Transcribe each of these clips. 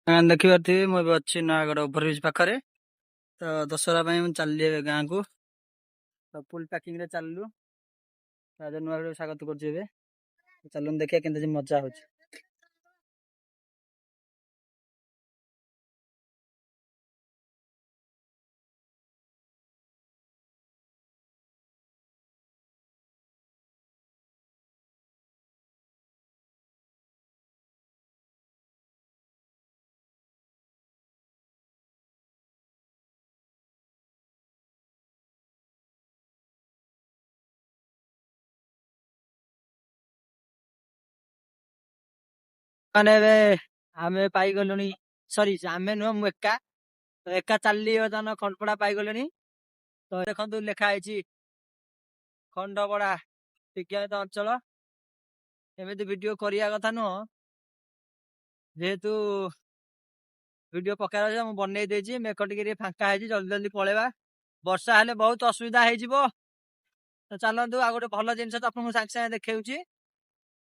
ଦେଖିପାରୁଥିବେ, ମୁଁ ଏବେ ଅଛି ନୟାଗଡ଼ ଓଭରବ୍ରିଜ ପାଖରେ। ତ ଦଶହରା ପାଇଁ ମୁଁ ଚାଲିଲି ଏବେ ଗାଁକୁ। ତ ଫୁଲ୍ ପ୍ୟାକିଂରେ ଚାଲିଲୁ। ଆଜି ନୂଆ ଭିଡ଼ିଓ ସ୍ୱାଗତ କରୁଛି। ଏବେ ଚାଲୁନ, ଦେଖିବା କେମିତି ମଜା ହଉଛି। ମାନେ ଏବେ ଆମେ ପାଇଗଲୁଣି, ସରି, ଆମେ ନୁହଁ, ମୁଁ ଏକା। ତ ଏକା ଚାଲିଲି, ବର୍ତ୍ତମାନ ଖଣ୍ଡପଡା ପାଇଗଲେଣି। ତ ଦେଖନ୍ତୁ, ଲେଖା ହେଇଛି ଖଣ୍ଡପଡା ବିଜ୍ଞାପିତ ଅଞ୍ଚଳ। ଏମିତି ଭିଡିଓ କରିବା କଥା ନୁହଁ, ଯେହେତୁ ଭିଡିଓ ପକେଇବାର ଅଛି, ମୁଁ ବନେଇ ଦେଇଛି। ମେଘ ଟିକେ ଟିକେ ଫାଙ୍କା ହେଇଛି, ଜଲ୍ଦି ଜଲ୍ଦି ପଳେଇବା। ବର୍ଷା ହେଲେ ବହୁତ ଅସୁବିଧା ହେଇଯିବ। ତ ଚାଲନ୍ତୁ, ଆଉ ଗୋଟେ ଭଲ ଜିନିଷ ତ ଆପଣଙ୍କୁ ସାଙ୍ଗେ ସାଙ୍ଗେ ଦେଖେଉଛି।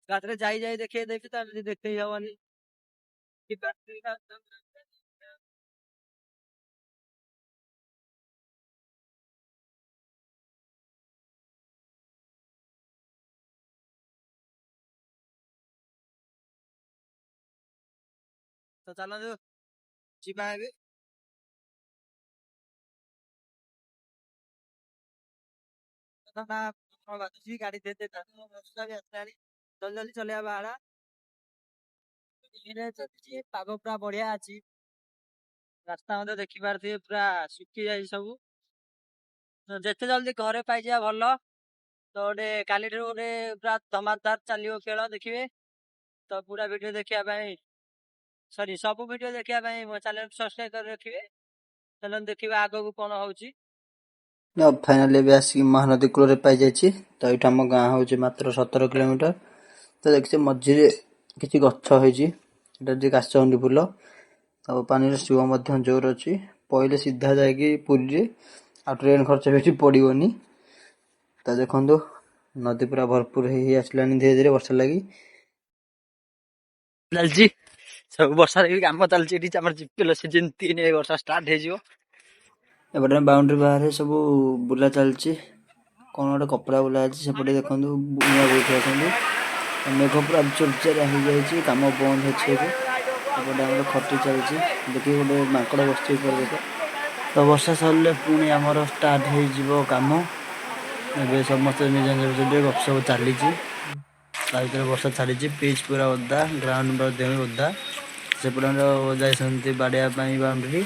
ରାତିରେ ଯାଇ ଯାଇ ଦେଖେଇ ଦେବି ତ, ଏମିତି ଦେଖେଇ ହବନି। ତ ଚାଲନ୍ତୁ ଯିବା ଏବେ। ବାଜୁଛି ଗାଡି ଧୀରେ ଧୀରେ, ବର୍ଷା ବି ଆସିଲାଣି, ଜଲ୍ଦି ଜଲ୍ଦି ଚଲେଇବା। ବାହାଡା ଚାଲିଛି, ପାଗ ପୁରା ବଢିଆ ଅଛି। ରାସ୍ତା ମଧ୍ୟ ଦେଖିପାରୁଥିବେ, ପୁରା ଶୁଖି ଯାଇଛି ସବୁ। ଯେତେ ଜଲ୍ଦି ଘରେ ପାଇଯିବା ଭଲ। ତ ଗୋଟେ କାଲିଠାରୁ ଗୋଟେ ପୁରା ଧମାଧର ଚାଲିବ ଖେଳ, ଦେଖିବେ। ତ ପୁରା ଭିଡିଓ ଦେଖିବା ପାଇଁ, ସରି, ସବୁ ଭିଡିଓ ଦେଖିବା ପାଇଁ ମୋ ଚ୍ୟାନେଲ ସବସ୍କ୍ରାଇବ କରି ରଖିବେ। ଚାଲନ୍ତୁ ଦେଖିବା ଆଗକୁ କଣ ହଉଛି। ଫାଇନାଲି ଏବେ ଆସିକି ମହାନଦୀ କୂଳରେ ପାଇଯାଇଛି। ତ ଏଇଠୁ ଆମ ଗାଁ ହେଉଛି ମାତ୍ର 17 କିଲୋମିଟର। ତ ଦେଖିଛି, ମଝିରେ କିଛି ଗଛ ହେଇଛି, ଏଟା ହଉଛି କାଶତଣ୍ଡି ଫୁଲ। ଆଉ ପାଣିର ସୁଅ ମଧ୍ୟ ଜୋର ଅଛି। ପଇଲେ ସିଧା ଯାଇକି ପୁରୀରେ, ଆଉ ଟ୍ରେନ୍ ଖର୍ଚ୍ଚ ବି ଏଠି ପଡ଼ିବନି। ତ ଦେଖନ୍ତୁ, ନଦୀ ପୁରା ଭରପୁର ହେଇ ହେଇ ଆସିଲାଣି ଧୀରେ ଧୀରେ ବର୍ଷା ଲାଗି। ଚାଲିଛି ସବୁ, ବର୍ଷା ଲାଗି କାମ ଚାଲିଛି ଏଠି। ଆମର ଜିପିଏଲ ସିଜନ 3 ଏ ବର୍ଷା ଷ୍ଟାର୍ଟ ହେଇଯିବ। ଏପଟେ ବାଉଣ୍ଡ୍ରି ବାହାରେ ସବୁ ବୁଲା ଚାଲିଛି, କଣ ଗୋଟେ କପଡ଼ା ବୁଲା ଅଛି। ସେପଟେ ଦେଖନ୍ତୁ, ନୂଆ ବୋଉଠି ଅଛନ୍ତି। ମେଘ ପୁରା ଜୋରଜାରିଆ ହେଇଯାଇଛି, କାମ ବନ୍ଦ ଅଛି ଏବେ। ଏପଟେ ଆମର ଖଟି ଚାଲିଛି। ଦେଖିକି, ଗୋଟେ ମାଙ୍କଡ଼ ବସିଛି ଉପରେ ଦେଖ। ତ ବର୍ଷା ସରିଲେ ପୁଣି ଆମର ଷ୍ଟାର୍ଟ ହେଇଯିବ କାମ। ଏବେ ସମସ୍ତେ ନିଜ ନିଜ ଭିତରେ ଗପସପ ଚାଲିଛି, ତା ଭିତରେ ବର୍ଷା ଛାଡ଼ିଛି। ପିଚ୍ ପୁରା ଓଦା, ଗ୍ରାଉଣ୍ଡ ମଧ୍ୟ ଓଦା। ସେପଟେ ଆମର ଯାଇଛନ୍ତି ବାଡ଼ିଆ ପାଇଁ ବାଉଣ୍ଡ୍ରି।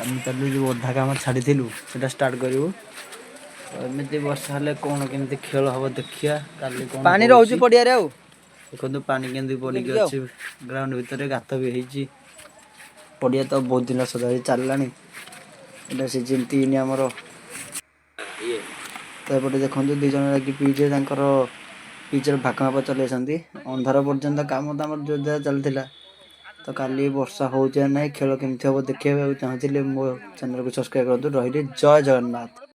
ଆମେ ଚାଲୁ, ଯେଉଁ ଅଧା କାମ ଛାଡ଼ିଥିଲୁ ସେଟା ଷ୍ଟାର୍ଟ କରିବୁ। ତ ଏମିତି ବର୍ଷା ହେଲେ କ'ଣ କେମିତି ଖେଳ ହବ, ଦେଖିବା କାଲି କ'ଣ ପାଣି ରହୁଛି ହଉଛି। ପଡିଆରେ ଆଉ ଦେଖନ୍ତୁ, ପାଣି କେମିତି ପଡ଼ିକି ଟିକେ ଆଉ ଅଛି ଗ୍ରାଉଣ୍ଡ ଭିତରେ, ଗାତ ବି ହେଇଛି। ପଡ଼ିଆ ତ ବହୁତ ଦିନ ସଜା ହେଇ ଚାଲିଲାଣି। ଏଇଟା ସିଜନ 3 ଆମର। ତ ଏପଟେ ଦେଖନ୍ତୁ, ଦି ଜଣ ଲାଗି ପିଚରେ ତାଙ୍କର ପିଚର ଭାଗ ମାପ ଚଲେଇଛନ୍ତି। ଅନ୍ଧାର ପର୍ଯ୍ୟନ୍ତ କାମ ତ ଆମର ଜୋରଦାର ଚାଲିଥିଲା। ତ କାଲି ବର୍ଷା ହେଉଛି ନା ନାହିଁ, ଖେଳ କେମିତି ହେବ ଦେଖିବାକୁ ଚାହୁଁଥିଲେ ମୋ ଚ୍ୟାନେଲକୁ ସବସ୍କ୍ରାଇବ୍ କରନ୍ତୁ। ରହିଲି, ଜୟ ଜଗନ୍ନାଥ।